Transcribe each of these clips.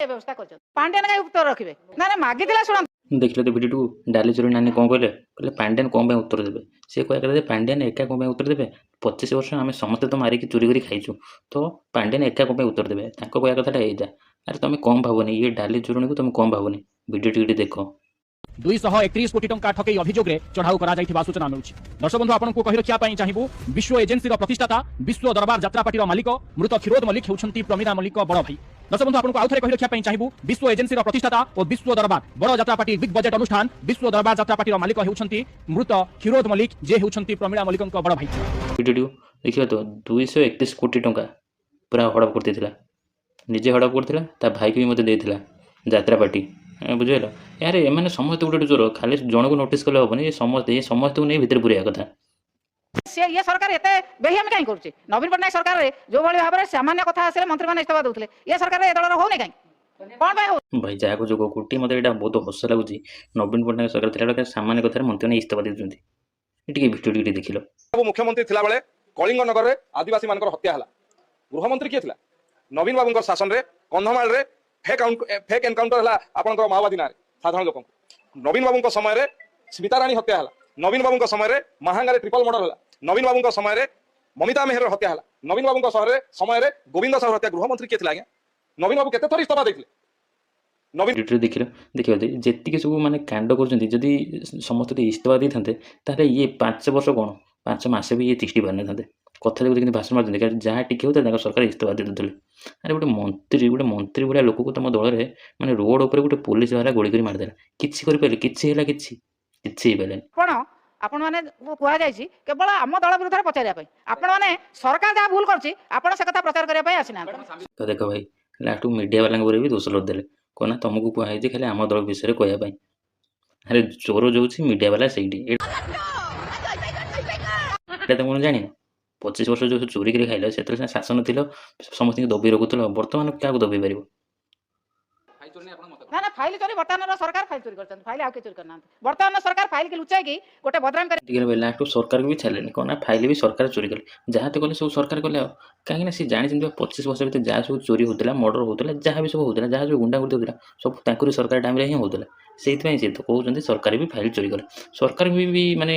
ବ୍ୟବସ୍ଥା କରିଛନ୍ତି। ପାଣ୍ଡିଆନ କାହିଁ ଉତ୍ତର ରଖିବେ? ନା ନା, ମାଗିଥିଲା, ଶୁଣନ୍ତୁ। ଦେଖିଲେ ତ ଭିଡ଼ିଓଟିକୁ, ଡାଲି ଚୋରି ନାନୀ କ'ଣ କହିଲେ? କହିଲେ ପାଣ୍ଡିଆନ କ'ଣ ପାଇଁ ଉତ୍ତର ଦେବେ? ସେ କହିବା କଥା ଯେ ପାଣ୍ଡିଆନ ଏକା କ'ଣ ପାଇଁ ଉତ୍ତର ଦେବେ? 25 ବର୍ଷ ଆମେ ସମସ୍ତେ ତ ମାରିକି ଚୋରି କରି ଖାଇଛୁ, ତ ପାଣ୍ଡିଆନ ଏକା କ'ଣ ପାଇଁ ଉତ୍ତର ଦେବେ? ତାଙ୍କ କହିବା କଥାଟା ଏଇଟା। ଆରେ ତମେ କମ୍ ଭାବନି, ଇଏ ଡାଲି ଚୋରଣୀକୁ ତମେ କମ୍ ଭାବନି। ଭିଡ଼ିଓ ଟିକେ ଦେଖ। 231 କୋଟି ଟଙ୍କା ଠକେଇ ଅଭିଯୋଗରେ ଚଢ଼ାଉ କରାଯାଇଥିବା ସୂଚନା ମିଳୁଛି। ଦର୍ଶକ ବନ୍ଧୁ, ଆପଣଙ୍କୁ କହି ରଖିବା ପାଇଁ ଚାହିଁବୁ, ବିଶ୍ୱ ଏଜେନ୍ସିର ପ୍ରତିଷ୍ଠାତା, ବିଶ୍ୱ ଦରବାର ଯାତ୍ରା ପାର୍ଟିର ମାଲିକ ମୃତ କ୍ଷୀରୋଦ ମଲ୍ଲିକ ହେଉଛନ୍ତି ପ୍ରମିଳା ମଲ୍ଲିକ ବଡ଼ ଭାଇ। ଦର୍ଶକ ବନ୍ଧୁ, ଆପଣଙ୍କୁ ଆଉଥରେ କହି ରଖିବା ପାଇଁ ଚାହିଁବୁ, ବିଶ୍ୱ ଏଜେନ୍ସିର ପ୍ରତିଷ୍ଠାତା ଓ ବିଶ୍ୱ ଦରବାର ବଡ଼ ଯାତ୍ରା ପାର୍ଟି, ବିଗ୍ ବଜେଟ୍ ଅନୁଷ୍ଠାନ ବିଶ୍ୱ ଦରବାର ଯାତ୍ରା ପାର୍ଟିର ମାଲିକ ହେଉଛନ୍ତି ମୃତ କ୍ଷୀରୋଦ ମଲ୍ଲିକ, ଯିଏ ହେଉଛନ୍ତି ପ୍ରମିଳା ମଲ୍ଲିକଙ୍କ ବଡ଼ ଭାଇ। ଭିଡ଼ିଓଟିକୁ ଦେଖିବା ତ, 231 କୋଟି ଟଙ୍କା ପୁରା ହଡ଼ପ କରିଦେଇଥିଲା। ନିଜେ ହଡ଼ପ କରିଥିଲା, ତା ଭାଇକୁ ବି ମଧ୍ୟ ଦେଇଥିଲା ଯାତ୍ରା ପାର୍ଟି, ବୁଝିପାରିଲ? ଏହାରେ ଏମାନେ ସମସ୍ତେ ଗୋଟେ ଗୋଟେ ଚୋର। ଖାଲି ଜଣକୁ ନୋଟିସ୍ କଲେ ହେବନି, ଏ ସମସ୍ତେ, ଏ ସମସ୍ତଙ୍କୁ ନେଇ ଭିତରେ ପୁରେଇବା କଥା। ସେ ଇଏ ସରକାର ଏତେ ବେହିଆମି କାହିଁ କରୁଛି? ନବୀନ ପଟ୍ଟନାୟକ ସରକାରରେ ଯୋଉଭଳି ଭାବରେ ସାମାନ୍ୟ କଥା ଆସିଲେ ମନ୍ତ୍ରୀମାନେ ଇସ୍ତଫା ଦଉଥିଲେ, ଇଏ ସରକାରରେ ଏ ଦଳର ହଉନି କାହିଁ? କଣ ପାଇଁ ହଉ? ଭାଇ, ଯାହାକୁ ଯୋଗ କୋଟି, ମୋତେ ଏଇଟା ବହୁତ ହସ ଲାଗୁଛି। ନବୀନ ପଟ୍ଟନାୟକ ସରକାର ଥିଲା ବେଳେ ସାମାନ୍ୟ କଥାରେ ମନ୍ତ୍ରୀମାନେ ଇସ୍ତଫା ଦେଉଛନ୍ତି। ଏ ଟିକେ ଭିଡ଼ିଓ ଟିକେ ଦେଖିଲ। ବାବୁ ମୁଖ୍ୟମନ୍ତ୍ରୀ ଥିଲାବେଳେ କଳିଙ୍ଗ ନଗରରେ ଆଦିବାସୀ ମାନଙ୍କର ହତ୍ୟା ହେଲା, ଗୃହମନ୍ତ୍ରୀ କିଏ ଥିଲା? ନବୀନ ବାବୁଙ୍କ ଶାସନରେ କନ୍ଧମାଳରେ ଫେକ୍ ଏନକାଉଣ୍ଟର ହେଲା ଆପଣଙ୍କର ମାଓବାଦୀ ନାଁରେ ସାଧାରଣ ଲୋକଙ୍କୁ। ନବୀନ ବାବୁଙ୍କ ସମୟରେ ସ୍ମିତାରାଣୀ ହତ୍ୟା ହେଲା। ନବୀନ ବାବୁଙ୍କ ସମୟରେ ମାହାଙ୍ଗାରେ ଟ୍ରିପଲ ମର୍ଡର ହେଲା। ନବୀନ ବାବୁଙ୍କ ସମୟରେ ମମିତା ମେହେର ହତ୍ୟା ହେଲା। ନବୀନ ବାବୁଙ୍କ ସମୟରେ ଗୋବିନ୍ଦ ସାହୁ ହତ୍ୟା। ଗୃହମନ୍ତ୍ରୀ କିଏ ଥିଲା ଆଜ୍ଞା? ନବୀନ ବାବୁ କେତେ ଥର ଇସ୍ତଫା ଦେଇଥିଲେ? ନବୀନ ଭିଡ଼ିଓ ଦେଖିଲ, ଦେଖିବ ଯେତିକି ସବୁ ମାନେ କାଣ୍ଡ କରୁଛନ୍ତି, ଯଦି ସମସ୍ତେ ଯଦି ଇସ୍ତଫା ଦେଇଥାନ୍ତେ, ତାହେଲେ ଇଏ 5 ବର୍ଷ କ'ଣ, 5 ମାସ ବି ଇଏ ତିଷ୍ଠି ପାରିନଥାନ୍ତେ। କଥା ଦେଖୁ କେମିତି ଭାଷଣ ମାରୁଛନ୍ତି। କାରଣ ଯାହା ଟିକେ ହେଉଥିଲା ତାଙ୍କ ସରକାର ଇସ୍ତଫା ଦେଇ ଦେଉଥିଲେ। ଆରେ ଗୋଟେ ମନ୍ତ୍ରୀ ଭଳିଆ ଲୋକକୁ ତମ ଦଳରେ ମାନେ ରୋଡ଼ ଉପରେ ଗୋଟେ ପୋଲିସ ବାଲା ଗୁଳି କରି ମାରିଦେଲା। କିଛି କରିପାରିଲେ? କିଛି ହେଲା? କିଛି କିଛି ହେଇପାରିଲାନି। ଆପଣମାନେ କୁହାଯାଇଛି କେବଳ ଆମ ଦଳ ବିରୁଦ୍ଧରେ ପଚାରିବା ପାଇଁ। ଆପଣମାନେ ସରକାର ଯାହା ଭୁଲ କରୁଛି, ଆପଣ ସେ କଥା ପ୍ରଚାର କରିବା ପାଇଁ ଆସିନାହାନ୍ତି। ତ ଦେଖ ଭାଇ, ଲାଷ୍ଟକୁ ମିଡ଼ିଆ ବାଲାଙ୍କ ଉପରେ ବି ଦୋଷ ଲଦିଦେଲେ। କ'ଣ ନା ତମକୁ କୁହାହେଇଛି ଖାଲି ଆମ ଦଳ ବିଷୟରେ କହିବା ପାଇଁ। ଆରେ ଚୋର ଯୋଉଛି, ମିଡ଼ିଆ ବାଲା ସେଇଠି। ଏଇଟା ତମେ ଜାଣିନ? 25 ବର୍ଷ ଯୋଉ ଚୋରି କରି ଖାଇଲ, ସେତେବେଳେ ସିନା ଶାସନ ଥିଲ, ସମସ୍ତଙ୍କୁ ଦବେଇ ରଖୁଥିଲ। ବର୍ତ୍ତମାନ କାହାକୁ ଦବେଇ ପାରିବ? ନା ନା, ଫାଇଲ ଚୋରି, ବର୍ତ୍ତମାନର ସରକାର ଫାଇଲ ଚୋରି କରିଛନ୍ତି, ଫାଇଲ ଆଉ କିଏ ଚୋରି କରିନାହାନ୍ତି। ବର୍ତ୍ତମାନର ସରକାର ଫାଇଲକି ଲୁଚାଇକି ଗୋଟେ ବଦନାମ କରି ଟିକେ ଭାଇ, ଲାଷ୍ଟକୁ ସରକାରକୁ ବି ଛାଡ଼ିଲେନି। କ'ଣ ନା ଫାଇଲ ବି ସରକାର ଚୋରି କଲେ। ଯାହା ତ କଲେ ସବୁ ସରକାର କଲେ। ଆଉ କାହିଁକି ନା ସେ ଜାଣିଛନ୍ତି, 25 ବର୍ଷ ଭିତରେ ଯାହା ସବୁ ଚୋରି ହେଉଥିଲା, ମର୍ଡର ହେଉଥିଲା, ଯାହା ବି ସବୁ ହେଉଥିଲା, ଯାହା ସବୁ ଗୁଣ୍ଡାଗୁଣ୍ଡି ହେଉଥିଲା, ସବୁ ତାଙ୍କରି ସରକାର ଟାଇମ୍ରେ ହିଁ ହେଉଥିଲା। ସେଇଥିପାଇଁ ସେ ତ କହୁଛନ୍ତି ସରକାର ବି ଫାଇଲ ଚୋରି କଲେ। ସରକାର ବି ମାନେ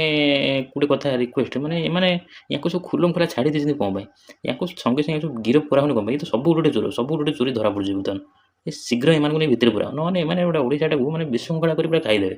ଗୋଟେ କଥା ରିକ୍ୱେଷ୍ଟ, ମାନେ ଏମାନେ ୟାଙ୍କୁ ସବୁ ଖୁଲମ ଖୋଲା ଛାଡ଼ି ଦେଇଛନ୍ତି କ'ଣ ପାଇଁ? ୟାଙ୍କୁ ସଙ୍ଗେ ସଙ୍ଗେ ସବୁ ଗିରଫ କରାହେଉନି କ'ଣ ପାଇଁ? ଏ ତ ସବୁ ଗୋଟେ ଚୋର, ସବୁ ଗୋଟେ ଚୋରି ଧରା ପଡ଼ୁଛି ବର୍ତ୍ତମାନ। ଏ ଶୀଘ୍ର ଏମାନଙ୍କୁ ନେଇ ଭିତରେ ପୁରାଅ, ନହେଲେ ଏମାନେ ଗୋଟେ ଓଡ଼ିଶାଟାକୁ ମାନେ ବିଶୃଙ୍ଖଳା କରି ପୁରା ଖାଇଦେବେ।